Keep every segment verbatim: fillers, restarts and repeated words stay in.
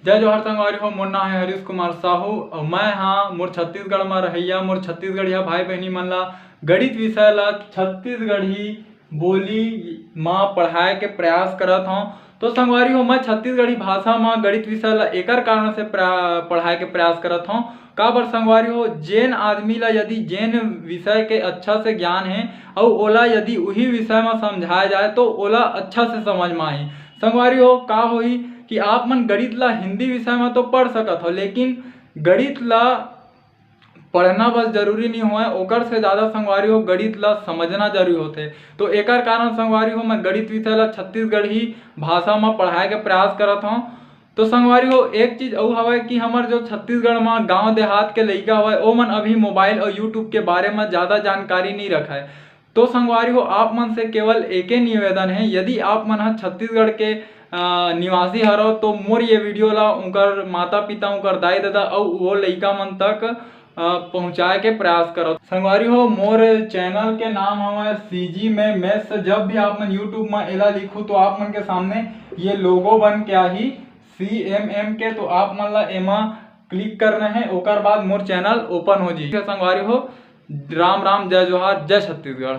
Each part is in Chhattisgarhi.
जय जोहार संगवारी हो, मोर नाम है हरीश कुमार साहू अउ मैं हाँ मोर छत्तीसगढ़ म रहइया मोर छत्तीसगढ़िया भाई बहनी मन ला गणित विषय ला छत्तीसगढ़ी बोली म पढ़ाए के प्रयास करत हौं। तो संगवारी हो, मैं छत्तीसगढ़ी भाषा म गणित विषय ला एकर कारण से प्रा-, पढ़ाए के प्रयास करत हौं। काबर संगवारी हो, जेन आदमी ला यदि जेन विषय के अच्छा से ज्ञान हे अउ ओला यदि उही विषय म समझाए जाए तो ओला अच्छा से समझ म आही। संगवारी हो, का होही कि आप मन गणित ला हिंदी विषय म तो पढ़ सकत हो, लेकिन गणित ला पढ़ना बस जरूरी नहीं होय, ओकर से ज़्यादा संगवारी हो गणित ला समझना जरूरी होथे। तो एकर कारण संगवारी हो मैं गणित विषय ला छत्तीसगढ़ी भाषा म पढ़ाए के प्रयास करत हौं। तो संगवारी हो, एक चीज अउ हवय कि हमर जो छत्तीसगढ़ म गांव देहात के लइका हवय, ओमन अभी मोबाइल अउ YouTube के बारे म ज्यादा जानकारी नइ रखय। तो संगवारी हो, आप मन से केवल एके निवेदन हे, यदि आप मन ह छत्तीसगढ़ के, अ, निवासी हरव, तो मोर ये वीडियो ला उनकर माता पिता, उनकर दाई ददा अउ वो लइका मन तक, अ, पहुंचाए के प्रयास करव। संगवारी हो, मोर चैनल के नाम हवय CG में Maths। जब भी आप मन YouTube म एला लिखू, तो आप मन के सामने ये लोगो बन के आही CMM के, तो आप मन ला एमा क्लिक करना है, ओकर बाद मोर चैनल ओपन हो जाही। संगवारी हो, राम राम, जय जोहार, जय छत्तीसगढ़।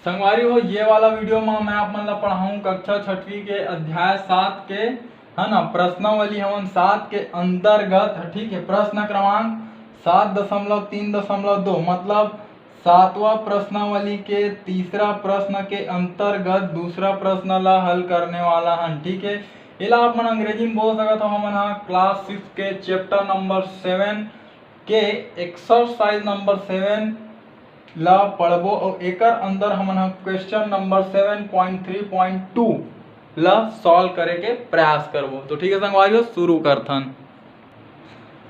संगवारी हो, ये वाला वीडियो में मैं आप मन ला पढ़ाऊँ कक्षा छठवीं के अध्याय सात के, है ना, प्रश्नावली हवन सात के अंतर्गत, ठीक है, प्रश्न क्रमांक सात दशमलव तीन दशमलव दो, मतलब सातवां प्रश्नावली के तीसरा प्रश्न के अंतर्गत दूसरा प्रश्न ला हल करने वाला हन, ठीक है। एला आप मन अंग्रेजी में बोल सकत हो, हमन हा class six के chapter number seven के exercise number seven ला पढ़बो अउ एकर अंदर हमन ह question number seven point three point two ला solve करे के प्रयास करबो। तो ठीक है संगवारी हो, शुरू करथन।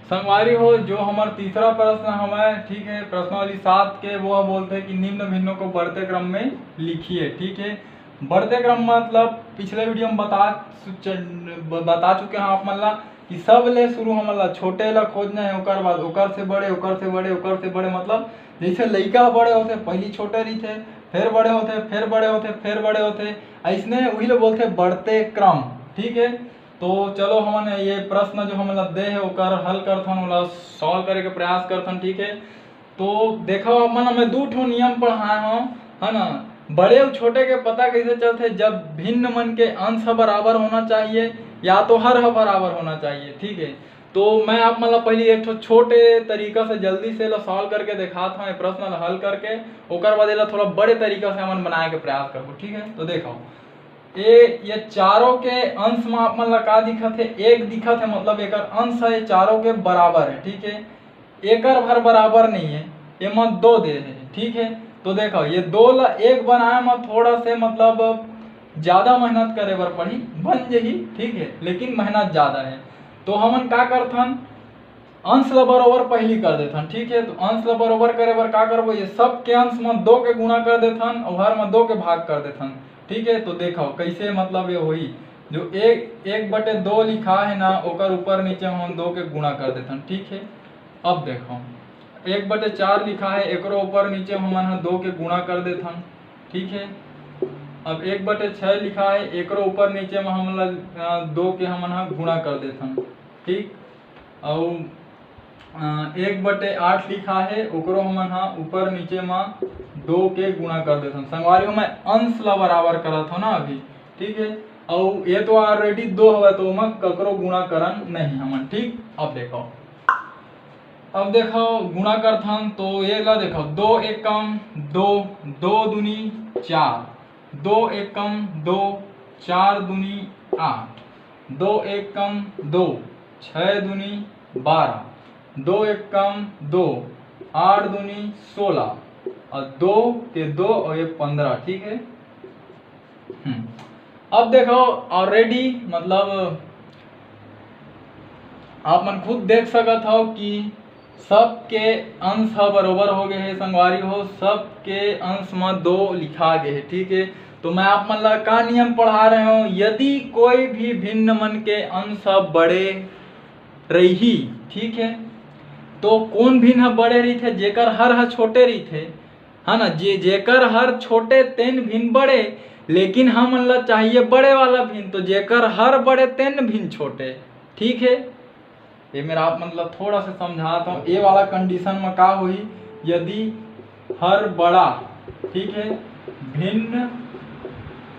संगवारी हो, जो हमर तीसरा प्रश्न हवय, ठीक है, प्रश्नावली सात के, वो बोलथे कि निम्न भिन्नों को बढ़ते क्रम में लिखिए, ठीक है। बढ़ते क्रम मतलब पिछले वीडियो में बता चु-, ब-, बता चुके हैं आप मन ला कि सब ले शुरू हमन ला छोटे ला खोजना है, ओकर बाद ओकर से बड़े, ओकर से बड़े, ओकर से बड़े, मतलब जैसे लइका बड़े होथे, पहली छोटे रहिथे, फिर बड़े होथे, फिर बड़े होथे, फिर बड़े होथे, अइसने उही ले बोलथे बढ़ते क्रम, ठीक है। तो चलो हमन ये प्रश्न जो हमन ला दे है ओकर हल करथन, ओला solve करे के प्रयास करथन, ठीक है। तो देखो, आप मन मैं दू ठो नियम पढ़ाए हूँ, है ना। बड़े अउ छोटे के पता कैसे चलथे? जब भिन्न मन के अंश ह बराबर होना चाहिए या तो हर ह बराबर होना चाहिए, ठीक है। तो मैं आप मन ला पहले एक ठो छोटे तरीका से जल्दी से ला solve करके दिखात हूँ, ये प्रश्न ला हल करके, ओकर बाद एला थोड़ा बड़े तरीका से हमन बनाए के प्रयास करबो, ठीक है। तो देखो, ये, ये चारों के अंश में आप मन ला का दिखत है? एक दिखत है, मतलब एकर अंश है, ये चारों के बराबर है, ठीक है। एकर भर बराबर नहीं है, एमा दो दे है, ठीक है। तो देखो, ये दो ला एक बनाए में थोड़ा से, मतलब, ज्यादा मेहनत करे बर पड़ी, बन जही, ठीक है, लेकिन मेहनत ज्यादा है। तो हमन का करथन, अंश ला बरोबर पहली कर देथन, ठीक है। तो अंश ला बरोबर करे बर का करबो, ये सब के अंश में दो के गुणा कर देथन और हर में दो के भाग कर देथन, ठीक है। तो देखो कैसे, मतलब, ये होई, जो एक, एक बटे दो लिखा है ना, ओकर ऊपर नीचे हम दो के गुणा कर देथन, ठीक है। अब देखो, एक बटे चार लिखा है, एकरो ऊपर नीचे हमन ह दो के गुणा कर देथन, ठीक है। अब एक बटे छः लिखा है, एकरो ऊपर नीचे में हमन ला, अ, दो के हमन ह गुणा कर देथन, ठीक। अउ, अ, एक बटे आठ लिखा है, ओकरो हमन ह ऊपर नीचे में दो के गुणा कर देथन। संगवारी हो, मैं अंश ला बराबर करत हूँ ना अभी, ठीक है। अउ ये तो already दो हवय, तो ओमा ककरो गुणा करन नहीं हमन, ठीक। अब देखो, अब देखो, गुणा करथन तो ये ला देखो, दो एकम दो, दो दूनी चार, दो एकम दो, चार दूनी आठ, दो एकम दो, छः दूनी बारह, दो एकम दो, आठ दूनी सोलह, और दो के दो और ये पन्द्रह, ठीक है। हम्म, अब देखो, already, मतलब, आप मन खुद देख सकत हो कि सबके अंश ह बरोबर हो गए हे संगवारी हो, सबके अंश म दो लिखा गए हे, ठीक है। तो मैं आप मन ला का नियम पढ़ा रहे हूँ, यदि कोई भी भिन्न मन के अंश ह बड़े रही, ठीक है, तो कौन भिन्न ह बड़े रहिथे? जेकर हर ह छोटे रहिथे, है ना। जे, जेकर हर छोटे तेन भिन्न बड़े, लेकिन हमन ला चाहिए बड़े वाला भिन्न, तो जेकर हर बड़े तेन भिन्न छोटे, ठीक है, ये मेर आप मन ला थोड़ा सा समझात हूँ। ये वाला कंडीशन में का होही, यदि हर बड़ा, ठीक है, भिन्न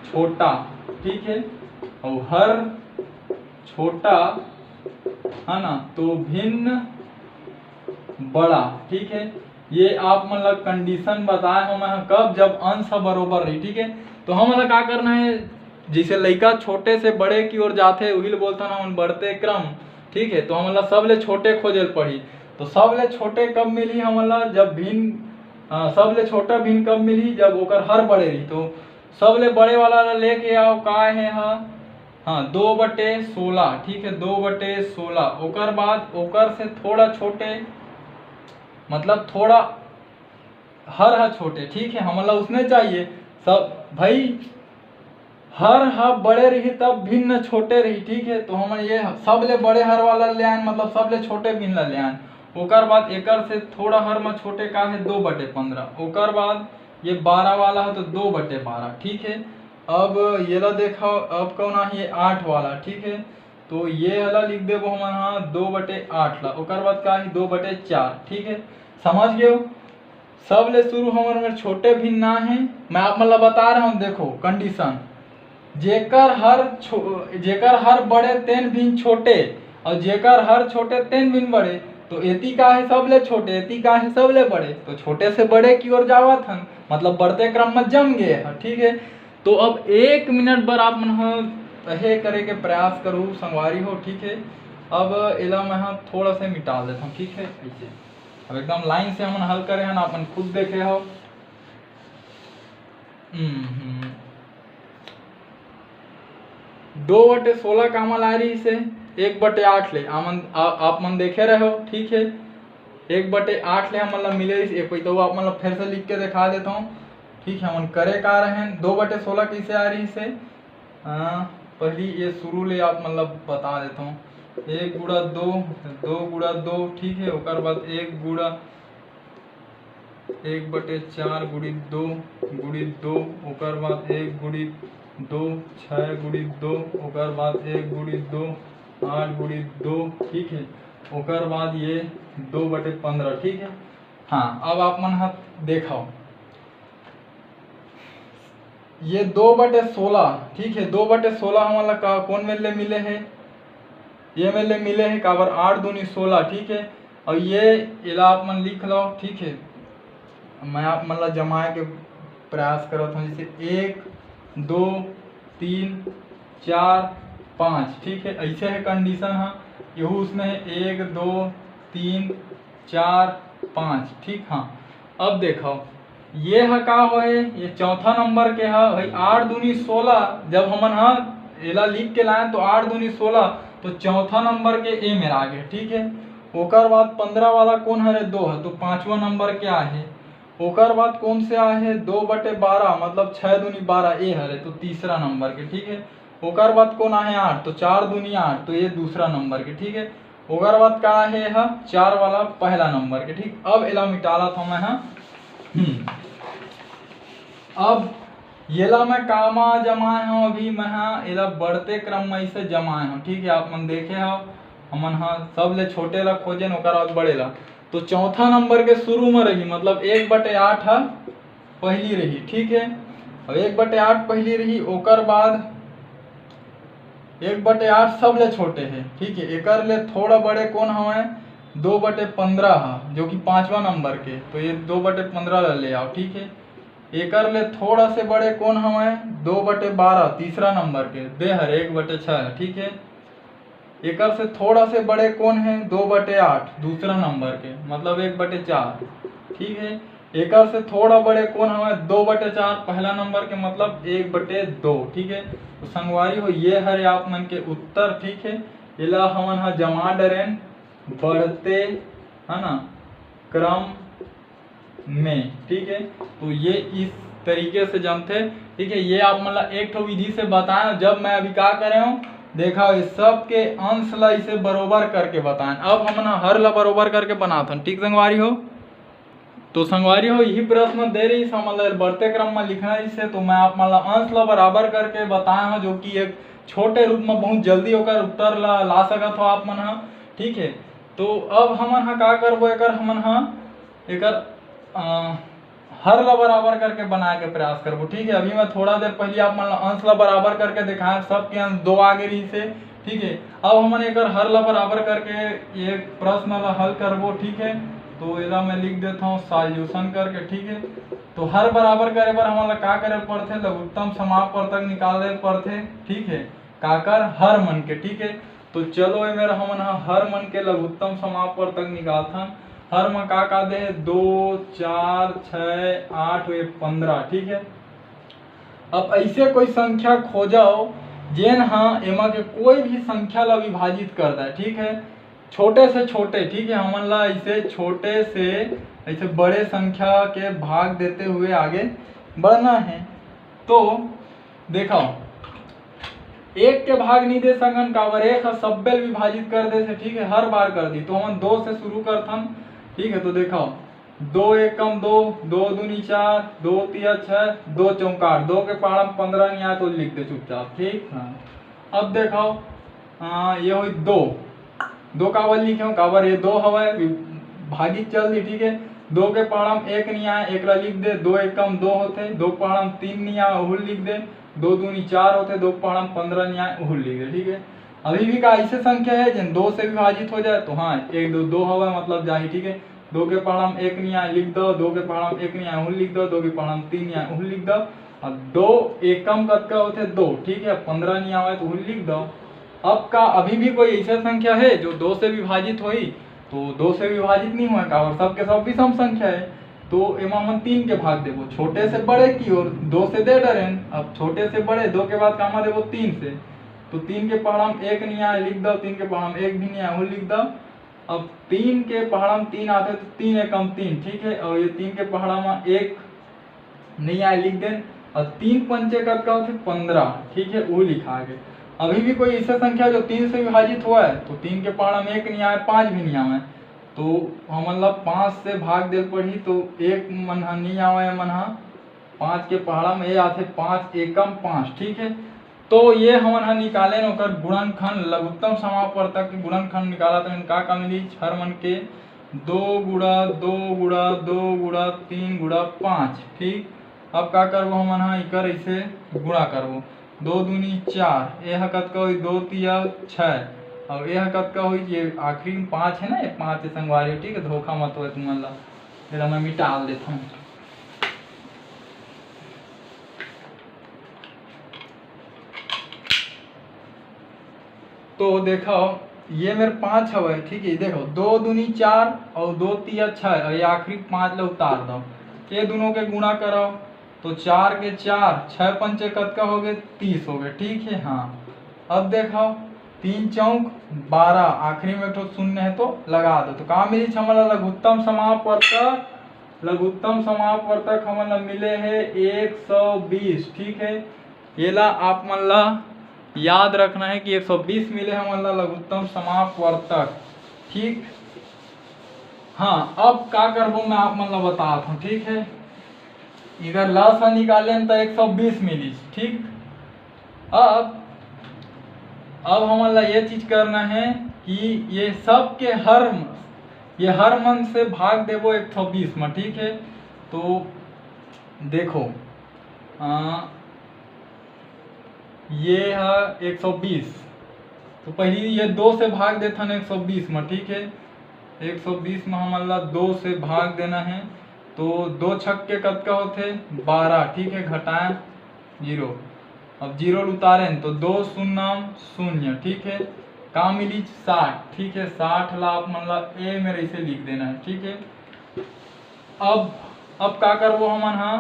छोटा, ठीक है, और हर छोटा, है ना, तो भिन्न बड़ा, ठीक है। ये आप मन ला कंडीशन बताए हो मैं कब, जब अंश बरोबर रही, ठीक है। तो हमन ला का करना है, जैसे लइका छोटे से बड़े की ओर जाथे, उही ल बोलथन हमन बढ़ते क्रम, ठीक है। तो हमन ला सबले छोटे खोजे ल पड़ही। तो सबले छोटे कब मिलही हमन ला, जब भिन्न, हाँ, सबले छोटा भिन्न कब मिलही, जब ओकर हर बड़े रही। तो सबले बड़े वाला ला लेके आओ, का हे हा, हाँ, दो बटे सोलह, ठीक है, दो बटे सोलह। ओकर बाद ओकर से थोड़ा छोटे, मतलब थोड़ा हर हा छोटे, ठीक है, हमन ला उसने चाहिए सब भाई। हर हा बड़े रही तब भिन्न छोटे रही, ठीक है। तो हमन ये सबले बड़े हर वाला ले आएन, मतलब सबले छोटे भिन्न ला ले आएन। ओकर बाद एकर से थोड़ा हर में छोटे का है, दो बटे पंद्रह। ओकर बाद ये बारह वाला है तो दो बटे बारह, ठीक है। अब ये ला देखो, अब कौन आ, ये आठ वाला, ठीक है। तो ये वाला लिख देबो हमन, हाँ, दो बटे आठ ला। ओकर बाद का है, दो बटे चार, ठीक है। समझ गए हो? सबले शुरू हमर में छोटे भिन्न ना है, मैं आप मन ला बता रहा हूँ। देखो कंडीशन, जेकर हर छो-, जेकर हर बड़े तेन भिन्न छोटे और जेकर हर छोटे तेन भिन्न बड़े। तो एती का है, सबले छोटे, एती का है, सबले बड़े। तो छोटे से बड़े की ओर जावत हन, मतलब बढ़ते क्रम में जम गए हैं, ठीक है। तो अब एक मिनट बर आप मन ह तहे करे के प्रयास करू संगवारी हो, ठीक है। अब एला मैं ह थोड़ा से मिटा देता हूँ, ठीक है। ऐसे अब एकदम लाइन से हमन हल करे हन, आप मन खुद देखे हो। हम्म, हम्म। दो बटे सोलह कामा ला रही से एक बटे आठ ले, आमन, आ, आप मन देखे रहे हो, ठीक है। एक बटे आठ ले हमन ला मिले रहिस, एक पई तो आप मन ला फिर से लिख के दिखा देता हूँ, ठीक है। हमन करे का रहेन, दो बटे सोलह कैसे आ रही से, आ, पहली ये शुरू ले आप मन ला बता देता हूँ। एक गुड़ा दो, दो गुड़ा दो, ठीक है। ओकर बाद एक गुड़ा, एक बटे चार गुणित दो गुणित दो, ओकर बाद एक गुणित दो, छः गुणित दो, ओकर बाद एक गुणित दो, आठ गुणित दो, ठीक है। ओकर बाद ये दो बटे पंद्रह, ठीक है। हाँ, अब आप मन ह देखाओ, ये दो बटे सोलह, ठीक है, दो बटे सोलह हमन ला का, कौन मेर ले मिले है? ये मेर ले मिले है, काबर आठ दूनी सोलह, ठीक है। और ये एला आप मन लिख लो, ठीक है। मैं आप मन ला जमाए के प्रयास करत हूँ, जैसे एक, दो, तीन, चार, पाँच, ठीक है, ऐसे है कंडीशन। हाँ, यहू उसमें है, एक, दो, तीन, चार, पाँच, ठीक। हाँ, अब देखो, ये ह का होए, ये चौथा नंबर के ह भाई, आठ दूनी सोलह। जब हमन ह एला लिख के लाएन तो आठ दूनी सोलह, तो चौथा नंबर के ए मेर आ गे, ठीक है। ओकर बाद पंद्रह वाला कौन हरे, दो ह, तो पांचवा नंबर के आहे। ओकर बाद कौन से आहे, दो बटे बारह, मतलब छः दूनी बारह, ए हरे, तो तीसरा नंबर के, ठीक है। ओकर बाद कौन आहे, आठ, तो चार दूनी आठ, तो ये दूसरा नंबर के, ठीक है। ओकर बाद का आहे ह, चार वाला पहला नंबर के, ठीक। अब एला मिटाला था मैं ह। हम्म। अब येला मैं कामा जमाए हूँ, अभी मैं ह एला बढ़ते क्रम में इसे जमाए हूँ, ठीक है। आप मन देखे हो, हमन ह सबले छोटे ला खोजेन, ओकर बाद बड़े ला। तो चौथा नंबर के शुरू में रही, मतलब एक बटे आठ ह पहली रही, ठीक है। अब एक बटे आठ पहली रही, ओकर बाद एक बटे आठ सबले छोटे है, ठीक है। एकर ले थोड़ा बड़े कौन हवे, दो बटे पंद्रह ह, जो कि पांचवा नंबर के, तो ये दो बटे पंद्रह ला ले आओ, ठीक है। एकर ले थोड़ा से बड़े कौन हवे, दो बटे बारह, तीसरा नंबर के, दे हर एक बटे छः, ठीक है। एकर से थोड़ा से बड़े कौन है, दो बटे आठ, दूसरा नंबर के, मतलब एक बटे चार, ठीक है। एकर से थोड़ा बड़े कौन हवे, दो बटे चार, पहला नंबर के, मतलब एक बटे दो, ठीक है। तो संगवारी हो, ये हरे आप मन के उत्तर, ठीक है। एला हमन ह जमा डरेन बढ़ते, है ना, क्रम में, ठीक है। तो ये इस तरीके से जमथे, ठीक है। ये आप मन ला एक ठो विधि से बताएं, जब मैं अभी का करे हूँ, देखा, ये सब के अंश ला इसे बरोबर करके बताएं। अब हमन ह हर ला बरोबर करके बनाथन, ठीक संगवारी हो। तो संगवारी हो, यही प्रश्न दे रही हमन ला बढ़ते क्रम में लिखना, इसे तो मैं आप मन ला अंश ला बराबर करके बताए हूँ, जो कि एक छोटे रूप में बहुत जल्दी ओकर उत्तर ला, ला सकत हो आप मन ह, ठीक है। तो अब हमन ह का करबो, एकर हमन ह एकर अ, हर ला बराबर करके बनाए के प्रयास करबो, ठीक है। अभी मैं थोड़ा देर पहले आप मन ला अंश ला बराबर करके दिखाए, सबके अंश दो आगे रहिस हे, ठीक है। अब हमन एकर हर ला बराबर करके ये प्रश्न ला हल करबो, ठीक है। तो एला मैं लिख देता हूँ सॉल्यूशन करके, ठीक है। तो हर बराबर करे बर हमन ला का करे पड़थे, लघुत्तम समापवर्तक निकाले पड़थे, ठीक है। काकर, हर मन के, ठीक है। तो चलो ए मेर हमन ह हर मन के लघुत्तम समापवर्तक निकालथन। हर म का का दे हे, दो, चार, छः, आठ, ये पंद्रह, ठीक है। अब ऐसे कोई संख्या खोजो जेन ह एमा के कोई भी संख्या ला विभाजित कर दे, ठीक है। छोटे से छोटे, ठीक है, हमन ला ऐसे छोटे से ऐसे बड़े संख्या के भाग देते हुए आगे बढ़ना है। तो देखो, एक के भाग नहीं दे सकन, काबर एक ह सब्बे ल विभाजित कर देथे, ठीक है, हर बार कर दी। तो हमन दो से शुरू करथन, ठीक है। तो देखो, दो एकम दो, दो दूनी चार, दो तिया छः, दो चौका आठ, दो के पहाड़ा म पंद्रह नहीं आए तो लिख दे चुपचाप, ठीक। हाँ, अब देखो, हाँ, ये हुई दो, दो काबर लिखे हो, काबर ये दो हवय, भागी चल दी, ठीक है। दो के पहाड़ा म एक नहीं आए, एक ला लिख दे, दो एकम दो होथे, दो पहाड़ा म तीन नहीं आए, ओहू लिख दे, दो दूनी चार होथे, दो पहाड़ा म पंद्रह नहीं आए, ओहू लिख दे, ठीक है। अभी भी का ऐसे संख्या है जिन दो से विभाजित हो जाए, तो हाँ, एक दो दो हवय, मतलब जाही, ठीक है। दो के पहाड़ा म एक नहीं आए, लिख दो, दो के पहाड़ा म एक नहीं आए, ओहू लिख दो, दो के पहाड़ा म तीन नहीं आए, ओहू लिख दो। अब दो एकम कतका होथे, दो, ठीक है, पंद्रह नहीं आवे तो ओहू लिख दो। अब का अभी भी कोई ऐसा संख्या है जो दो से विभाजित होही? तो दो से विभाजित नहीं होय, काबर सबके सब विषम संख्या है। तो एमा हमन तीन के भाग देबो, छोटे से बड़े की ओर दो से दे डरेन। अब छोटे से बड़े दो के बाद कामा देबो, तीन से। तो तीन के पहाड़ा म एक नहीं आए, लिख दो, तीन के पहाड़ा म एक भी नहीं आए, ओहू लिख दो। अब तीन के पहाड़ा म तीन आथे तो तीन एकम तीन, ठीक है, और ये तीन के पहाड़ा म एक नहीं आए, लिख देन। और तीन पंचे कतका होथे, पंद्रह, ठीक है, वो लिखा आगे। अभी भी कोई ऐसा संख्या जो तीन से विभाजित हुआ है तो तीन के पहाड़ा म एक नहीं आए, पाँच भी नहीं आवे, तो हमन ला पाँच से भाग देल पड़ही, तो एक मन ह नहीं आवे, मन ह पाँच के पहाड़ा म ए आथे, पाँच एकम पाँच, ठीक है। तो ये हमन ह निकालेन ओकर गुणनखंड, लघुत्तम समापवर्तक के गुणनखंड निकालत हन। का का मिली, हर मन के दो गुणा दो गुणा दो गुणा तीन गुणा पाँच, ठीक। अब का करबो, हमन ह इकर ऐसे गुणा करबो, दो दूनी चार, ए ह कतका होई, दो तिया छः, और ए ह कतका होई, ये आखिरी में पाँच है ना, ये पाँच है संगवारी, ठीक है, धोखा मत होए तुमन ला, एला मैं मिटा देथन। तो देखो, ये मेर पाँच हवय, ठीक है, देखो, दो दूनी चार और दो तिया छः, और ये आखिरी पाँच ला उतार दो, ये दोनों के गुणा करो, तो चार के चार, छः पंचे कतका हो गए, तीस हो गए, ठीक है। हाँ, अब देखो, तीन चौक बारह, आखिरी में एक ठो शून्य है तो लगा दो। तो का मिली हमन ला, लघुत्तम समापवर्तक, लघुत्तम समापवर्तक हमन ला मिले है एक सौ बीस, ठीक है। एला आप मन ला याद रखना है कि एक सौ बीस मिले हमन ला लघुत्तम समापवर्तक, ठीक। हाँ, अब का करबो मैं आप मन ला बतात हूँ, ठीक है। इधर लस ह निकालेन त एक सौ बीस मिलिस, ठीक। अब अब हमन ला ये चीज करना है कि ये सब के हर ये हर मन से भाग देबो एक सौ बीस में, ठीक है। तो देखो, आ, ये है एक सौ बीस, तो पहली ये दो से भाग देथन एक सौ बीस में, ठीक है। एक सौ बीस में हमन ला दो से भाग देना है, तो दो छक के कतका होथे, बारह, ठीक है, घटाए जीरो। अब जीरो ल उतारेन तो दो शून्य शून्य, ठीक है, का मिली, साठ, ठीक है। साठ ला आप मन ला ए मेर ऐसे लिख देना है, ठीक है। अब अब का करबो हमन हा,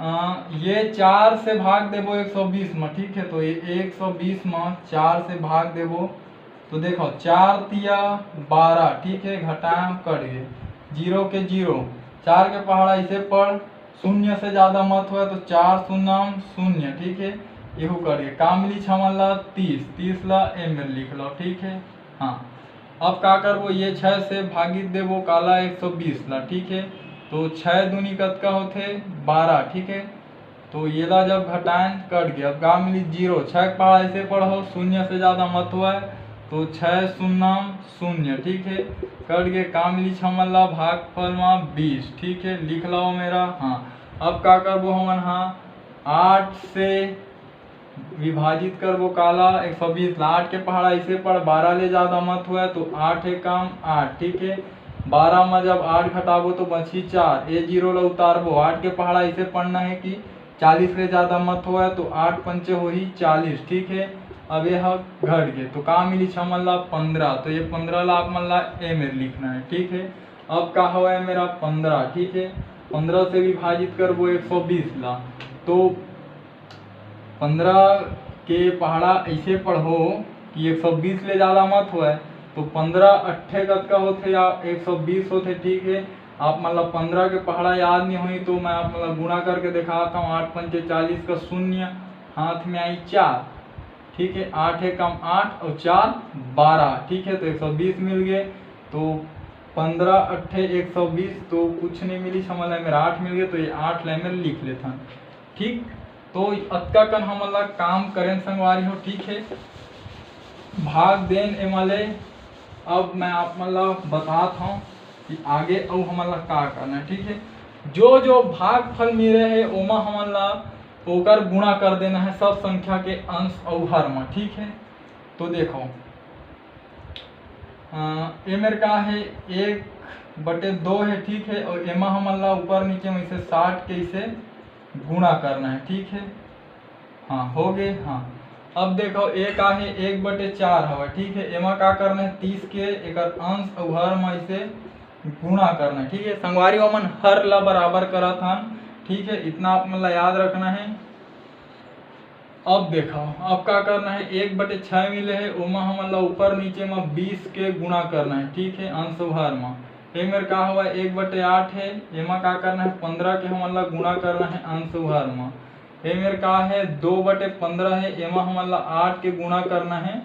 अ, ये चार से भाग देबो एक सौ बीस में, ठीक है, तो ये एक सौ बीस में चार से भाग देबो, तो देखो, चार तिया बारह, ठीक है, घटाए कट गए, जीरो के जीरो, चार के पहाड़ा ऐसे पड़, शून्य से ज़्यादा मत होए, तो चार शून्य शून्य, ठीक है, एहू कट गए। का मिली हमन ला, तीस, तीस ला ए मेर लिख लो, ठीक है। हाँ, अब का करबो, ये छः से भागित देबो काला, एक सौ बीस ला, ठीक है। तो छः दूनी कतका होथे, बारह, ठीक है। तो ये ला जब घटाएन, कट गए। अब का मिली? जीरो। छः के पहाड़ा ऐसे पढ़ो, शून्य से ज़्यादा मत हुआ है, तो छः शून्य शून्य, ठीक है। कट गए। का मिली हमन ला भागफल में? बीस, ठीक है, लिख लो मेरा। हाँ, अब का करबो हमन? हाँ, आठ से विभाजित करबो काला? एक सौ बीस ला। आठ के पहाड़ा ऐसे पढ़, बारह ले ज़्यादा मत हुआ है, तो आठ एकम आठ, ठीक है। बारह में जब आठ घटाबो तो बची चार, ये जीरो ला उतारबो। आठ के पहाड़ा ऐसे पढ़ना है कि चालीस ले ज़्यादा मत होवय, तो आठ पंचे होही चालीस, ठीक है। अब ये ह घट गे, तो का मिली हमन ला? पंद्रह। तो ये पंद्रह ला आप मन ला ए मेर लिखना है, ठीक है। अब का हवय मेरा? पंद्रह, ठीक है। पंद्रह से विभाजित करबो एक सौ बीस ला, तो पंद्रह के पहाड़ा ऐसे पढ़ो कि एक सौ बीस ले ज़्यादा मत होवय, तो पंद्रह अट्ठे कतका होथे? या एक सौ बीस होथे, ठीक है। आप मन ला पंद्रह के पहाड़ा याद नहीं होही तो मैं आप मन ला गुणा करके देखाता हूँ। आठ पंचे चालीस का शून्य, हाथ में आई चार, ठीक है, आठ एकम आठ और चार बारह, ठीक है, तो एक सौ बीस मिल गए। तो पंद्रह अट्ठे एक सौ बीस, तो कुछ नहीं मिली हमन ला, मेरा आठ मिल गए, तो ये आठ ला मेर लिख लेथन, ठीक। तो अतका कन हमन ला काम करेन संगवारी हो, ठीक है। भाग देन एमा ले। अब मैं आप मन ला बतात हूँ कि आगे अउ हमन ला का करना है, ठीक है। जो जो भागफल मिले है ओमा हमन ला ओकर गुणा कर देना है सब संख्या के अंश अउ हर म, ठीक है। तो देखो, अ, ए मेर का है, एक बटे दो है, ठीक है, और एमा हमन ला ऊपर नीचे में इसे साठ के इसे गुणा करना है, ठीक है। हाँ, हो गए। हाँ, अब देखो, ए का है, एक बटे चार हवा, ठीक है, एमा का करना है, तीस के एकर अंश अउ हर में इसे गुणा करना है, ठीक है। संगवारी हो, हमन हर ला बराबर करत हन, ठीक है, इतना आप मन ला याद रखना है। अब देखो, अब का करना है, एक बटे छः मिले है, ओमा हमन ला ऊपर नीचे में बीस के गुणा करना है, ठीक है, अंश अउ हर में। ए मेर का हुआ, एक बटे आठ है, एमा का करना है, पंद्रह के हमन ला गुणा करना है अंश अउ हर में। ए मेर का है, दो बटे पंद्रह है, एमा हमन ला आठ के गुणा करना है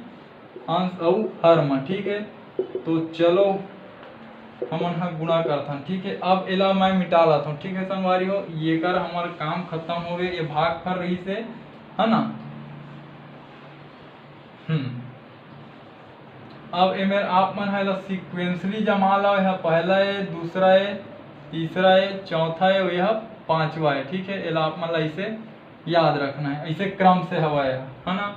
अंश अउ हर में, ठीक है। तो चलो, हमन ह गुणा करथन, ठीक है। अब एला मैं मिटा लाथों, ठीक है संगवारी हो, येकर हमर काम खत्म हो गए, ये भागफल रहिस हे, है ना। हम्म, अब एमेर आप मन ह एला sequentially जमा ला, यह पहला ए, दूसरा ए, तीसरा ए, चौथा ए, अउ यह पांचवा ए, ठीक है। एला आप मन ला ऐसे याद रखना है, ऐसे क्रम से हवा ए, है ना।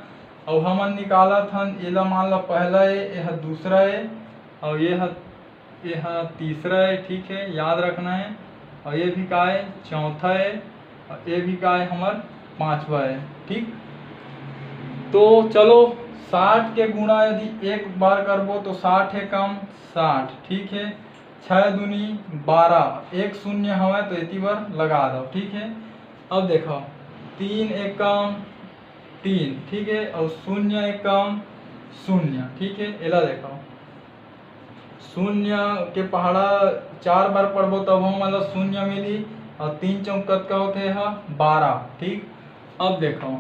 अउ हमन निकालत हन, एला मान ला पहला ए, यह दूसरा ए, अउ ये ह, ये ह तीसरा ए, ठीक है, याद रखना है। अउ ये भी का ए, चौथा ए, अउ ये भी का ए, हमर पांचवा ए, ठीक। तो चलो, साठ के गुणा यदि एक बार करबो तो साठ एकम साठ, ठीक है, छः दूनी बारह, एक शून्य हवय तो एती बर लगा दो, ठीक है। अब देखो, तीन एकम तीन, ठीक है, और शून्य एकम शून्य, ठीक है। एला देखो, शून्य के पहाड़ा चार बार पढ़बो तब हमन ला शून्य मिली, और तीन चौक कतका होथे ह, बारह, ठीक। अब देखो,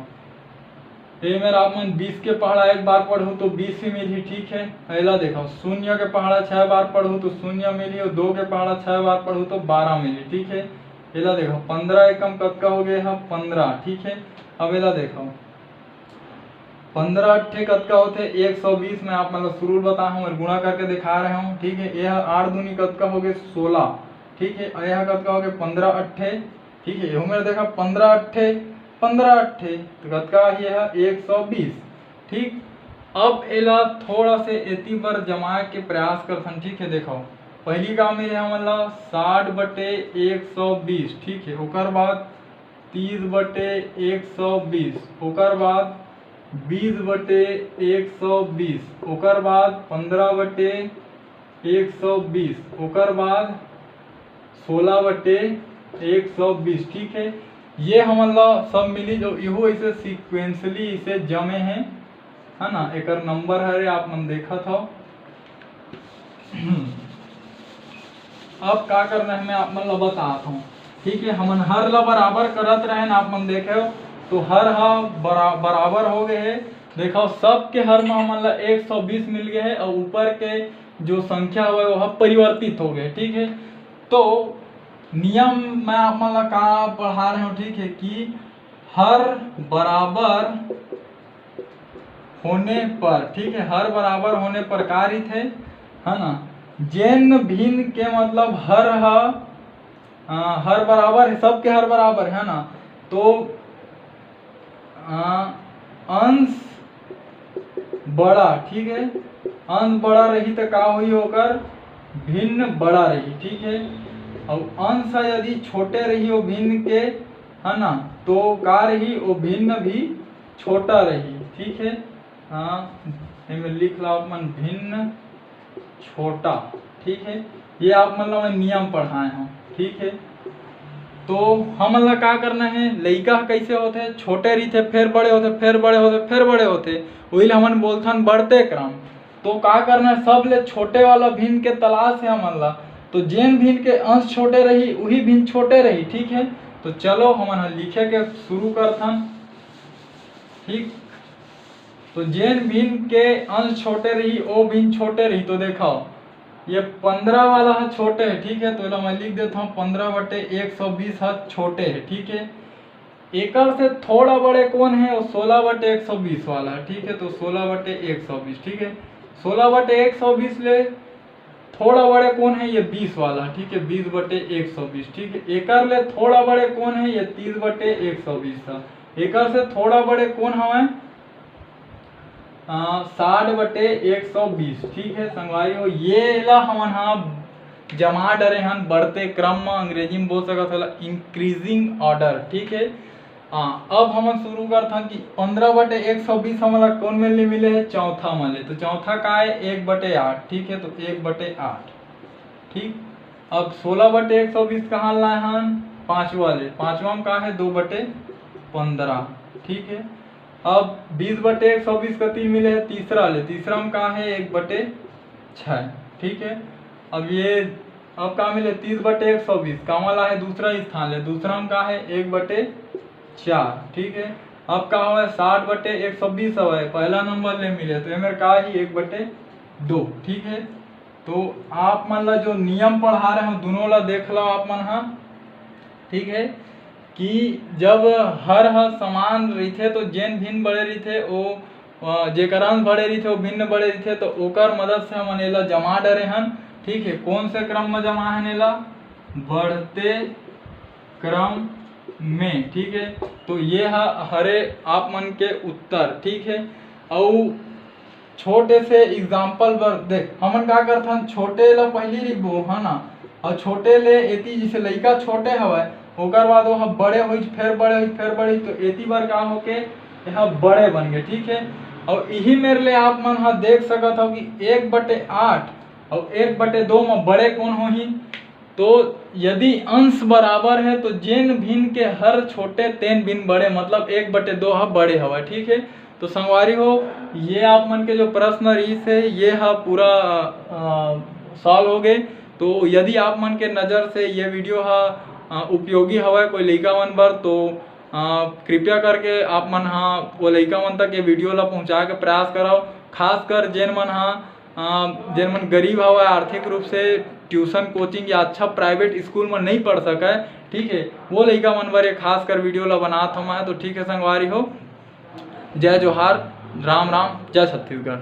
ए मेर आप मन बीस के पहाड़ा एक बार पढ़ू तो बीस ही मिलही, ठीक है। एला देखो, शून्य के पहाड़ा छः बार पढ़ू तो शून्य मिलही, और दो के पहाड़ा छः बार पढ़ू तो बारह मिलही, ठीक है। एला देखो, पंद्रह एकम कतका हो गए ह, पंद्रह, ठीक है। अब एला देखो, पंद्रह अट्ठे कतका होथे, एक सौ बीस। मैं आप मन ला शुरू बता हूँ और गुणा करके दिखा रहे हूँ, ठीक है। यह आठ दूनी कतका हो गए, सोलह, ठीक है। और यह कतका हो गए, पंद्रह अट्ठे, ठीक है। यहू मेर देखा, पंद्रह अट्ठे, पंद्रह अट्ठे, तो कतका आही यह, एक सौ बीस, ठीक। अब एला थोड़ा से एती बर जमाए के प्रयास करथन, ठीक है। देखो, पहली का मिले हमन ला साठ बटे एक सौ बीस, ठीक है। ओकर बाद तीस बटे एक सौ बीस, ओकर बाद बीस बटे एक सौ बीस, ओकर बाद पंद्रह बटे एक सौ बीस, ओकर बाद सोलह बटे एक सौ बीस, ठीक है। ये हमन ला सब मिली जो इहू ऐसे sequentially इसे जमे हैं, है ना। एकर नंबर हरे, आप मन देखत हो। अब का करना है, मैं आप मन ला बतात हूँ, ठीक है। हमन हर ला बराबर करत रहेन, आप मन देखे हो तो हर हा बरा-, बराबर हो गए है। देखो, सबके हर में हमन ला एक सौ बीस मिल गए है और ऊपर के जो संख्या हुआ है वो परिवर्तित हो गए, ठीक है। तो नियम मैं आप मन ला का पढ़ा रहे हूँ, ठीक है, कि हर बराबर होने पर, ठीक है, हर बराबर होने पर का रहिथे, है ना, जेन भिन्न के मतलब हर ह, अ, हर बराबर है, सबके हर बराबर है ना, तो अ, अंश बड़ा, ठीक है, अंश बड़ा रही तो का होही, ओकर भिन्न बड़ा रही, ठीक है। और अंश ह यदि छोटे रही वो भिन्न के, है ना, तो का रही, वो भिन्न भी छोटा रही, ठीक है। हाँ, एमे लिख ला आप मन, भिन्न छोटा, ठीक है। ये आप मन ला मैं नियम पढ़ाए हूँ, ठीक है। तो हमन ला का करना है, लइका ह कइसे होथे, छोटे रहिथे, फिर बड़े होथे, फिर बड़े होथे, फिर बड़े होथे, वही ला हमन बोलथन बढ़ते क्रम। तो का करना है, सबले छोटे वाला भिन्न के तलाश है हमन ला। तो जेन भिन्न के अंश छोटे रही, वही भिन्न छोटे रही, ठीक है। तो चलो हमन ह लिखे के शुरू करथन, ठीक। तो जेन भिन्न के अंश छोटे रही, वो भिन्न छोटे रही। तो देखो, ये पंद्रह वाला ह छोटे है, ठीक है, तो एला मैं लिख देता हूँ, पंद्रह बटे एक सौ बीस ह छोटे है, ठीक है। एकर से थोड़ा बड़े कौन है, वो सोलह बटे एक सौ बीस वाला है, ठीक है, तो सोलह बटे एक सौ बीस, ठीक है। सोलह बटे एक सौ बीस ले थोड़ा बड़े कौन है, ये बीस वाला, ठीक है, बीस बटे एक सौ बीस, ठीक है। एकर ले थोड़ा बड़े कौन है, ये तीस बटे एक सौ बीस था। एकर से थोड़ा बड़े कौन हवे, आ, साठ बटे एक सौ बीस, ठीक है संगवारी हो। ये ला हमन हा जमा डरे हन बढ़ते क्रम में, अंग्रेजी में बोल सकत होला इंक्रीजिंग ऑर्डर, ठीक है। हाँ, अब हमन शुरू करथन कि पंद्रह बटे एक सौ बीस हमन ला कौन मेर ले मिले है, चौथा में ले। तो चौथा का है, एक बटे आठ, ठीक है, तो एक बटे आठ, ठीक। अब सोलह बटे एक सौ बीस कहाँ लाए हन, पाँचवा ले। पाँचवा में का है, दो बटे पंद्रह, ठीक है। अब बीस बटे एक सौ बीस कति मिले है, तीसरा ले। तीसरा में का है, एक बटे छः, ठीक है। अब ये, अब का मिले, तीस बटे एक सौ बीस, कामा ला है दूसरा स्थान ले। दूसरा में का है, एक बटे चार, ठीक है। अब का हवे, साठ बटे एक सौ बीस हवे, पहला नंबर ले मिले, तो एमेर का ही, एक बटे दो, ठीक है। तो आप मन ला जो नियम पढ़ा रहे हो, दोनों ला देख लो आप मन हा, ठीक है, कि जब हर ह समान रहिथे तो जेन भिन्न बड़े रहिथे, ओ, अ, जेकर अंश बड़े रहिथे, वो भिन्न बड़े रहिथे, तो ओकर मदद से हमन एला जमा डरे हन, ठीक है। कौन से क्रम में जमा हन एला? बढ़ते क्रम में, ठीक है। तो ये ह-, हरे आप मन के उत्तर, ठीक है। अउ छोटे से एग्जाम्पल बर देख, हमन का करथन, छोटे ला पहली लिखबो, है ना, और छोटे ले एती, जैसे लइका छोटे हवय, ओकर बाद वो ह बड़े होइच, फेर बड़े होइच, फेर बड़े होइच, तो एती बर का होके ये ह बड़े बन गए, ठीक है। और यही मेर ले आप मन ह देख सकत हो कि एक बटे आठ और एक बटे दो में बड़े कौन होही, तो यदि अंश बराबर है तो जेन भिन्न के हर छोटे तेन भिन्न बड़े, मतलब एक बटे दो ह बड़े हवय, ठीक है। तो संगवारी हो, ये आप मन के जो प्रश्न रहिस है, ये ह पूरा सॉल्व हो गए। तो यदि आप मन के नज़र से ये वीडियो ह अ, उपयोगी हवय कोई लइका मन बर, तो अ, कृपया करके आप मन ह वो लइका मन तक ये वीडियो ला पहुँचाए के प्रयास करव। खासकर जेन मन ह अ, जेन मन गरीब हवय, आर्थिक रूप से ट्यूशन, कोचिंग या अच्छा प्राइवेट स्कूल में नहीं पढ़ सकय, ठीक है, वो लइका मन बर ये खासकर वीडियो ला बनात हवं मैं। तो ठीक है संगवारी हो, जय जोहार, राम राम, जय छत्तीसगढ़।